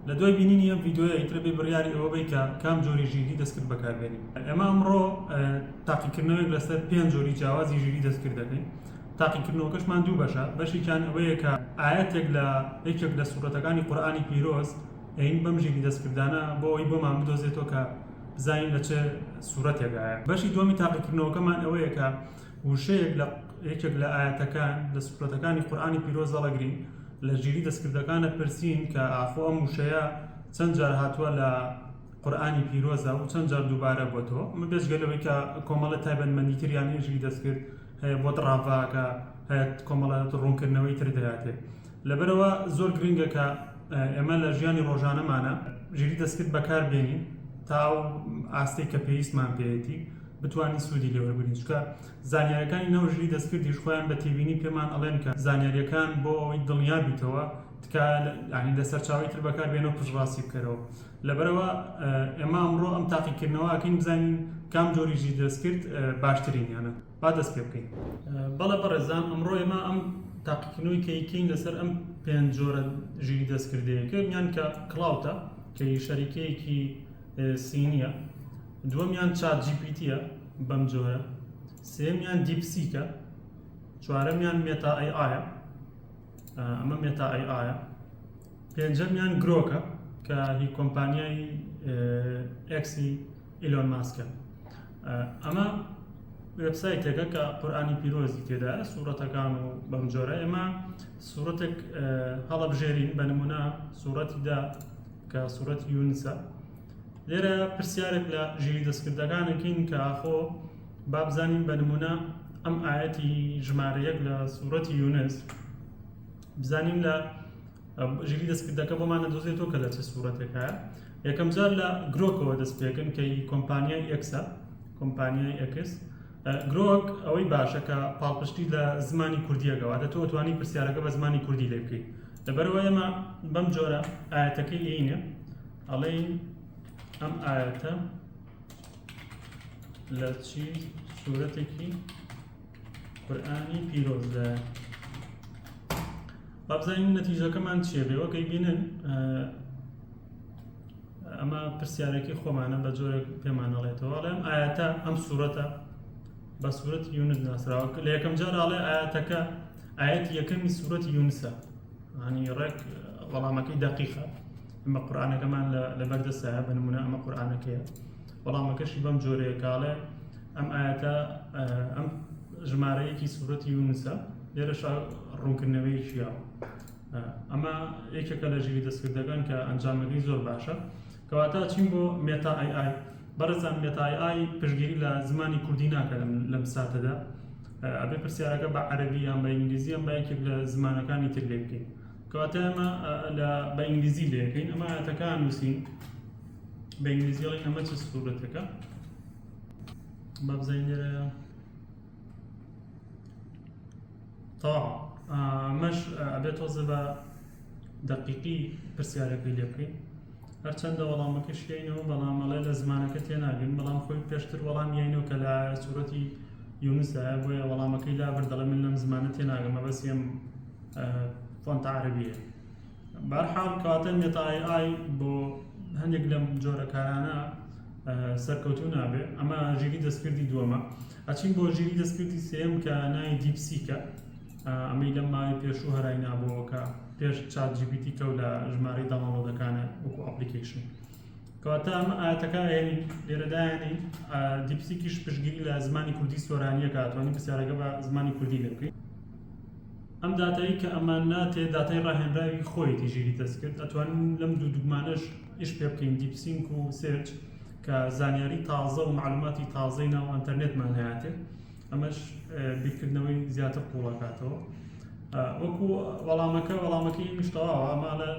لە دوای بینینی ئەم ڤیدیۆیە ئیتر ئەبێ بڕیاری ئەوە بەی کە کام جۆری ژیری دەستکرد بەکاربێنی. ئێمە ئەمڕۆ تاقیکردنەوەیەک لەسەر پێنج جۆری جیاوازی ژیری دەستکرد دەکەین. تاقیکردنەوەکەشمان دوو بەشە، بەشێکیان ئەوەیە کە ئایەتێک لە یەکێک لە سوڕەتەکانی قورئانی پیرۆز ئەین بەم ژیری دەستکردانە بۆ ئەوەی بۆمان بدۆزێتەوە کە بزانین لە چ سوڕەتێکدایە. بەشی دووەمی تاقیکردنەوەکەمان ئەوەیە کە وشەیەک لە یەکێک لە ئایەتەکان لە سوڕەتەکانی قورئانی پیرۆز هەڵەگرین، لە ژیری دەستکردەکان ئەپرسین کە ئاخۆ ئەم وشەیە چەند جار هاتووە لە قورئانی پیرۆزە و چەند جار دووبارە بۆتەوە. ئەمە بێجگە لەوەی کە کۆمەڵە تایبەتمەندی تریان هەیە ژیری دەستکرد هەیە بۆت ڕاڤاکە هەیە کۆمەڵە ڕوونکردنەوەی تر دەیاتێ. لەبەرئەوە زۆر گرنگە کە ئێمە لە ژیانی ڕۆژانەمانە ژیری دەستکرد بەکار بێنین تا ئەو ئاستەی کە پێویستمان پێیەتی بتوانین سوودی لێ وەربگرین، چونکە زانیاریەکانی ناو ژیری دەستکردیش خۆیان بە تێبینی پێمان ئەڵێن کە زانیاریەکان بۆ ئەوەی دڵنیا بیتەوە تکایە یانی لە سەرچاوەی تر بەکار بێنە و پشتڕاستی بکەرەوە. لەبەرئەوە ئێمە ئەمڕۆ ئەم تاقیکردنەوە ئەکەین بزانین کام جۆری ژیری دەستکرد باشترینیانە. با دەست پێ بکەین. بەڵێ بەڕێزان ئەمڕۆ ئێمە ئەم تاقیکردنەوەی کە ئەیکەین لەسەر ئەم پێنج جۆرە ژیری دەستکردەیە یەکەمیان کە Claude ە کە هی شەریکەیەکی سینیە، دووەمیان ChatGPT یە بەم جۆرە، سێیەمیان DeepSeek ە، چوارەمیان Meta AI یە، ئەمە Meta AI یە، پێنجەمیان Grok ە کە هی کۆمپانیای ئێکسی ئیلۆن ماسکە. ئەمە وێبسایتێکە کە قورئانی پیرۆزی تێدایە، سوڕەتەکان و بەم جۆرە. ئێمە سوڕەتێک هەڵەبژێرین، بە نمونە سوڕەتی دا کە سوڕەتی یونسە. لێرە پرسیارێک لە ژیری دەستکردەکانەکەین کە ئاخۆ با بزانین بە نمونە ئەم ئایەتی ژمارە یەک لە سوڕەتی یونس بزانین لە ژیری دەستکردەکە بۆمان نەدۆزێتەوە کە لە چ سوڕەتێکایە. یەکەم جار لە Grok ەوە دەست پێکن کە ی کۆمپانیای ئێکسە، کۆمپانیای ئێکس. Grok ئەوەی باشە کە پاڵپشتی لە زمانی کوردیەکە، واتە تۆ ئەتوانی پرسیارەکە بە زمانی کوردی لێ بکەیت. لەبەرئەوە ئێمە بەم جۆرە ئایەتەکەی ئێینێ ئەڵێین ئەم ئایەتە لە چی سوورەتێکی قورئانی پیرۆزدایە. با بزانین نەتیجەکەمان چییە بێ. وەک ئەیبینن ئەمە پرسیارێکی خۆمانە بە جۆرێک پێمان ئەڵێتەوە، ئەڵێ ئەم ئایەتە ئەم سوورەتە بە سوورەتی یونس ناسراوە. لە یەکەم جار ئەڵێ ئایەتەکە ئایەتی یەکەمی سوورەتی یونسە، ینی ڕێک وەڵامەکەی دەقیقە. ئەمە قورئانەکەمان لەبەر دەستایە، بە نمونە ئەمە قورئانەکەیە، وەڵامەکەشی بەم جۆرەیە کە ئەڵێ ئەم ئایەتە ئەم ژمارەیەکی سوورەتی یونسە. لێرەش ڕوونکردنەوەیەکی یاوە. ئەمە یەکێکە لە ژیری دەستکردەکان کە ئەنجامەکەی زۆر باشە. کەواتە چین بۆ Meta AI. بەڕێزان Meta AI پشتگیری لە زمانی کوردی ناکە لەم ساتەدا، ئەبێ پرسیارەکە بە عەرەبی یان بە ئینگلیزی یان بە یەکێک لە زمانەکانی تر لێ بکەین. کەواتە ئێمە لە بە ئینگلیزی لێ ئەکەین. ئەمە ئایەتەکە نووسین بە ئینگلیزی، ئەڵێین ئەمە چ سوورەتێکە. با بزانین لێرە تەواو ئەمەش ئەبێت تۆزە بە دەقیقی پرسیارەکەی لێ بکەین. هەرچەندە وەڵامەکەش یاینەوە بەڵام ئەڵێ لە زمانەکە تێناگەین، بەڵام خۆی پێشتر وەڵام یاینەوە کە لە سوورەتی یونسدایە، بۆیە وەڵامەکەی لابرد، دەڵێ من لەم زمانە تێناگەم، مەبەستی ئەم فۆنتە عەرەبیە. بەهەرحاڵ کەواتە Meta AI بۆ هەندێک لەم جۆرە کارانە سەرکەوتوو نابێ. ئەمە ژیری دەستکردی دووەمە. ئەچین بۆ ژیری دەستکردی سێیەم کە ناوی DeepSeek ە. ئەمەی لەم ماوەی پێشوو هەرای نابووەوە کە پێش ChatGPT کەو لە ژمارەی download ەکانە وەکو application. کەواتە ئەمە ئایەتەکە ئەهێنین لێرە دایانین. DeepSeek یش پشتگیری لە زمانی کوردی سۆرانییە کە ئەتوانین پرسیارەکە بە زمانی کوردی لێ بکەین. ئەم داتایی کە ئەمان ناتێ داتای ڕاهێنراوی خۆیەتی ژیری دەستکرد. ئەتوانین لەم دوو دوگمانەش ئیش پێ بکەین، deep think و search، کە زانیاری تازە و معلوماتی تازەی ناو ئەنتەرنێتمان هەیاتێ. ئەمەش بیرکردنەوەی زیاتر قوڵەکاتەوە. وەکو وەڵامەکە وەڵامەکەی ئەمیش تەواوە. ئەمە لە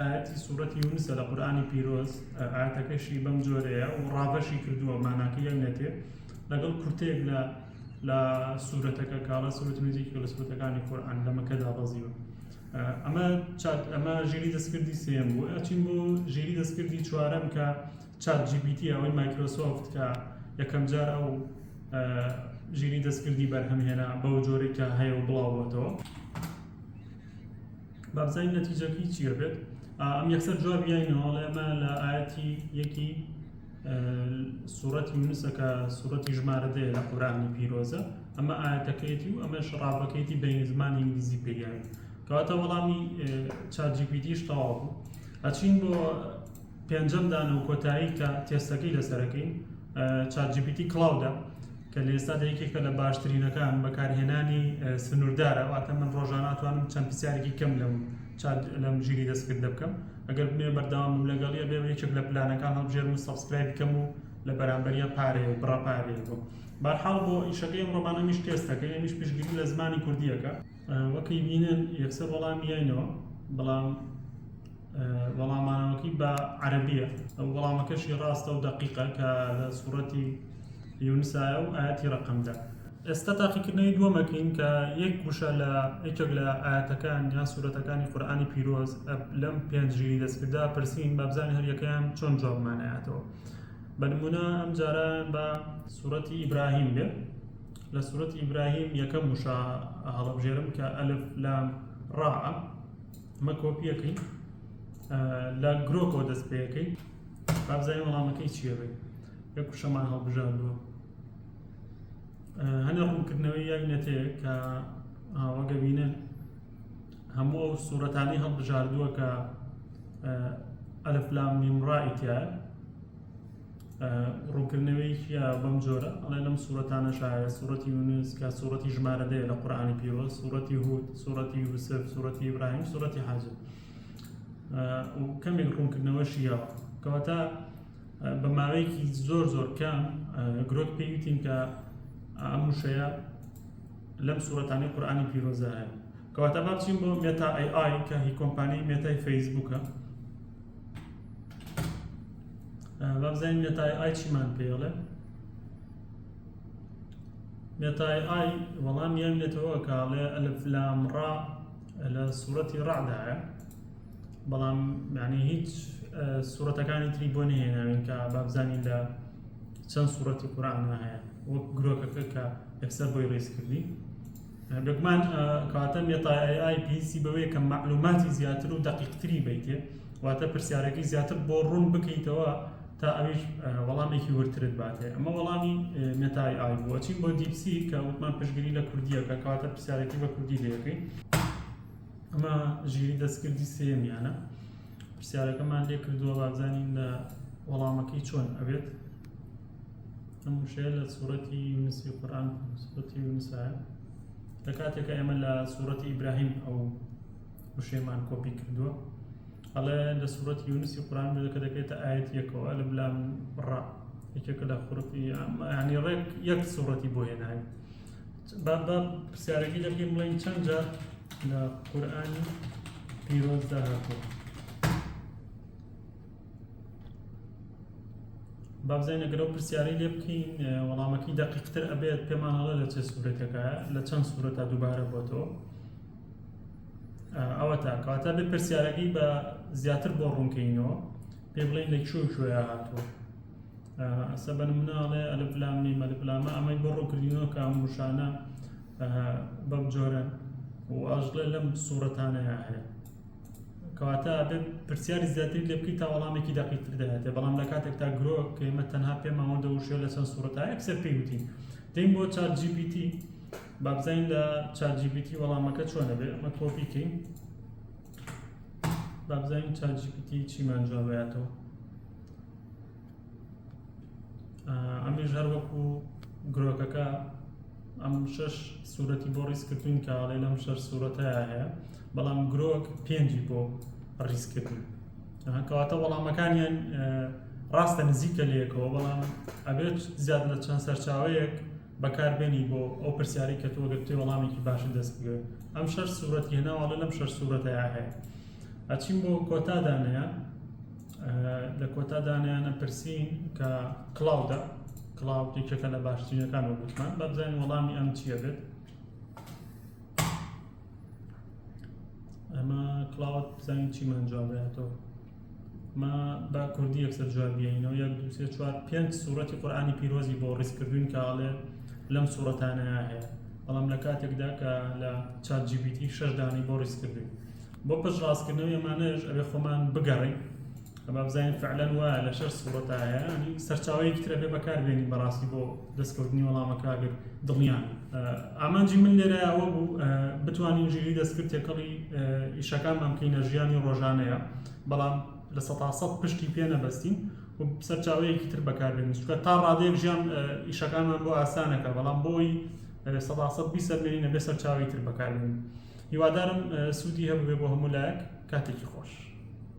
ئایەتی سوورەتی یونسە لە قورئانی پیرۆز، ئایەتەکەشی بەم جۆرەیە و ڕاڤەشی کردووە، ماناکەی ئەم نەتێ لەگەڵ کورتەیەک لە لە سوورەتەکە کاڵە سوورەت نزیکە لە سوورەتەکانی قورئان لە مەکەدا بەزیوە. ئەمە چات ئەمە ژیری دەستکردی سێیەم بوو. ئەچین بۆ ژیری دەستکردی چوارەم کە ChatGPT ئەوەی مایکرۆسۆفت کە یەکەم جار ئەو ژیری دەستکردی بەرهەمهێنا بەو جۆرەی کە هەیە و بڵاو بۆتەوە. با بزانین نەتیجەکەی چییە بێت. ئەم یەکسەر جوابی یاینەوە ئەڵێ ئەمە لە ئایەتی یەکی سوڕەتی یونسە کە سوڕەتی ژمارە دەیە لە قورئانی پیرۆزە ئەمە ئایەتەکەیەتی و ئەمەش ڕاڤەکەیەتی بە زمانی ئینگلیزی پێیاوی کەواتە وەڵامی ChatGPT یش تەواو بوو ئەچین بۆ پێنجەم دانە و کۆتایی کە تێستەکەی لەسەرەکەین ChatGPT Claude ە کە لە ئێستادا یەکێکە لە باشترینەکان بەکارهێنانی سنووردارە واتە من ڕۆژانە ئەتوانم چەند پرسیارێکی کەم لەم چات لەم ژیری دەستکردە بکەم ئەگەر بمێ بەردەوام بم لەگەڵی ئەبێ یەکێک لە پلانەکان هەڵبژێرم و subscribe بکەم و لە بەرامبەریا پارەیە و بڕە پارەیە بۆ بەرحاڵ بۆ ئیشەکەی ئەمڕۆمان ئەمیش تێستەکەی ئەمیش پشتگیری لە زمانی کوردیەکە وەکی بینن یەکسەر وەڵامی یاینەوە بەڵام وەڵامانەوەکەی بە عەرەبیە ئەو وەڵامەکەشی ڕاستە و دەقیقە کە لە سوڕەتی یونسایە و ئاەتی ڕقمدا ئێستا تاقیکردنەوەی دووەمەکەین کە یەک وشە لە یەکێک لە ئاەتەکان یان سوورەتەکانی قورئانی پیرۆز لەم پێنج ژیری دەستکردا پرسین با بزانین هەریەکەیان چۆن جوابمان ئەیاتەوە بە نمونە ئەم جارە بە سوورەتی ئیبراهیم بێ لە سوورەتی ئیبراهیم یەکەم وشە هەڵبژێرم کە ئەلف لام ڕاعە ئەمە کۆپیەکەین لە Grok ەوە دەست پێەکەین با بزانین وەڵامەکەی چییە بێت یەک وشەمان هەڵبژاردووە هەنێ ڕوونکردنەوەی یاینەتەیە کە وەگە بینن هەموو ئەو سوورەتانی هەڵبژاردووە کە ئەلف لام میم ڕا ئیتیایە ڕوونکردنەوەیەکی بەم جۆرە ئەڵێ لەم سوورەتانە شایە سوورەتی یونس کە سوورەتی ژمارە دەیە لە قورئانی پیرۆز سوورەتی هود سوورەتی یوسف سوورەتی ئیبراهیم سوورەتی حەج و کەمێک ڕوونکردنەوەشی یاوە کەواتە بە ماوەیەکی زۆر زۆر کەم Grok پێی وتین کە ئەم وشەیە لەم سوورەتانەی قورئانی پیرۆزە هەیە کەواتە با بچین بۆ Meta AI کە هی کۆمپانیای مێتای فەیسبووکە با بزانین Meta AI چیمان پێڵێ Meta AI وەڵام یانێتەوە کاڵێ ئەلف لام ڕا لە سوورەتی ڕعدایە بەڵام یعنی هیچ سوورەتەکانی تری بۆ نهێناوین کە با بزانین لە چەند سوورەتی قورئانا هەیە وەک Grok ەکە کە یەکسەر بۆی ڕیز کردی بێگومان کەواتە Meta AI پێویستی بەوەیە کە مەعلوماتی زیاتر و دەقیقتری بیتێ واتە پرسیارەکەی زیاتر بۆ ڕوون بکەیتەوە تا ئەویش وەڵامێکی ورترت باتێ ئەمە وەڵامی Meta AI بووە چین بۆ DeepSeek کە وتمان پشتگیری لە کوردیەکە کەواتە پرسیارەکەی بە کوردی لەکەین ئەمە ژیری دەستکردی سێیەمیانە پرسیارەکەمان لێ کردووە بابزانین لە وەڵامەکەی چۆن ئەبێت ئەم وشەیە لە سوورەتی یونسی قورئان سوورەتی یونسایە لە کاتێکە ئێمە لە سوورەتی ئیبراهیم ئەو وشەیەمان کۆپی کردووە ئەڵێ لە سوورەتی یونسی قورئان کە دەکرێتە ئاەت یەکەوە ئەلف لام ڕا یەکێکە لە حروفی یعنی ڕێک یەک سوورەتی بۆ هێناوی با با پرسیارەکەی دەکەین بڵێین چەند جار لە قورئانی پیرۆزدا هاتووە با بزانین ئەگەر ئەو پرسیارەی لێ بکەین وەڵامەکەی دەقیقتر ئەبێت پێمان ئەڵێ لە چه سوورەتێکە لە چەند سوورەتا دووبارە بۆتەوە ئەوە تا کەواتە بێ پرسیارەکەی بە زیاتر بۆ ڕوونکەینەوە پێ بڵێن لە کوێ کوێ هاتووە ئەسە بە نمونە ئەڵێ ئەلف لام میم ئەلف لامە ئەمەی بۆ ڕوونکردینەوە کە ئەم وشانە بەم جۆرەن و ئەژڵێ لەم سوورەتانەیە هەیە کەواتە ئەبێ پرسیاری زیاتری لێ بکەیت تا وەڵامێکی دەقیقتر دەهاتێ بەڵام لە کاتێکتا Grok کە ئێمە تەنها پێمان وتە وشە لە چەند سوورەتە یەکسەر پێی وتین دێین بۆ ChatGPT با بزانین لە ChatGPT وەڵامەکە چۆنە بێ ئەمە کۆپی کەین با بزانین ChatGPT چیمان جوابیاتەوە ئەمیش هەر وەکو Grok ەکە ئەم شەش سوورەتی بۆ ڕیزکردوین کە ئەڵێ لەم شەش سوورەتەیە هەیە بەڵام Grok پێنجی بۆ ڕیزکردن کەواتە وەڵامەکانیان ڕاستە نزیکە لەیەکەوە بەڵام ئەبێت زیاد لە چەند سەرچاوەیەک بەکاربێنی بۆ ئەو پرسیاری کە تۆ گەر وەڵامێکی باشت دەست بگەوێت ئەم شەش سوورەتی هێناوەڵە لەم شەش سوورەتەیە هەیە ئەچین بۆ کۆتا دانەیە لە کۆتا دانیانە پرسین کە Claude ە Claude یەکێکە لە باشترینەکان وەگوتمان با بزانین وەڵامی ئەم چییە بێت ئەمە Claude بزانین چیمان جوابێتەوە ما با کوردی یەکسەر جواب بیینەوە یەک دو سێ چوار پێنج سوورەتی قورئانی پیرۆزی بۆ ڕیزکردوین کە ئەڵێ لەم سوورەتانەیە هەیە بەڵام لە کاتێکدا کە لە ChatGPT شەش دانەی بۆ ڕیزکردوین. بۆ پشتڕاستکردنەوەی ئەمانەش ئەبێ خۆمان بگەڕێین با بزانین فعلەن وایە لە شەش سوڕەتا هەیە ینی سەرچاوەیەکی ترە بێ بەکاربێنین بەڕاستی بۆ دەستکەوتنی وەڵامەکە ئەگەر دڵنیان ئامانجی من لێرە ئەوە بوو بتوانین ژیری دەستکرد تێکەڵی ئیشەکانمان بکەینە ژیانی ڕۆژانەیە بەڵام 100% پشتی پێ نەبەستین و سەرچاوەیەکی تر بەکاربێنین چونکە تا ڕادەیەک ژیان ئیشەکانمان بۆ ئاسانەکە بەڵام بۆی 100% بیسەلمێنین ئەبێ سەرچاوەی تر بەکاربێنین هیوادارم سوودی هەبووبێ بۆ هەموو لایەک کاتێکی خۆش.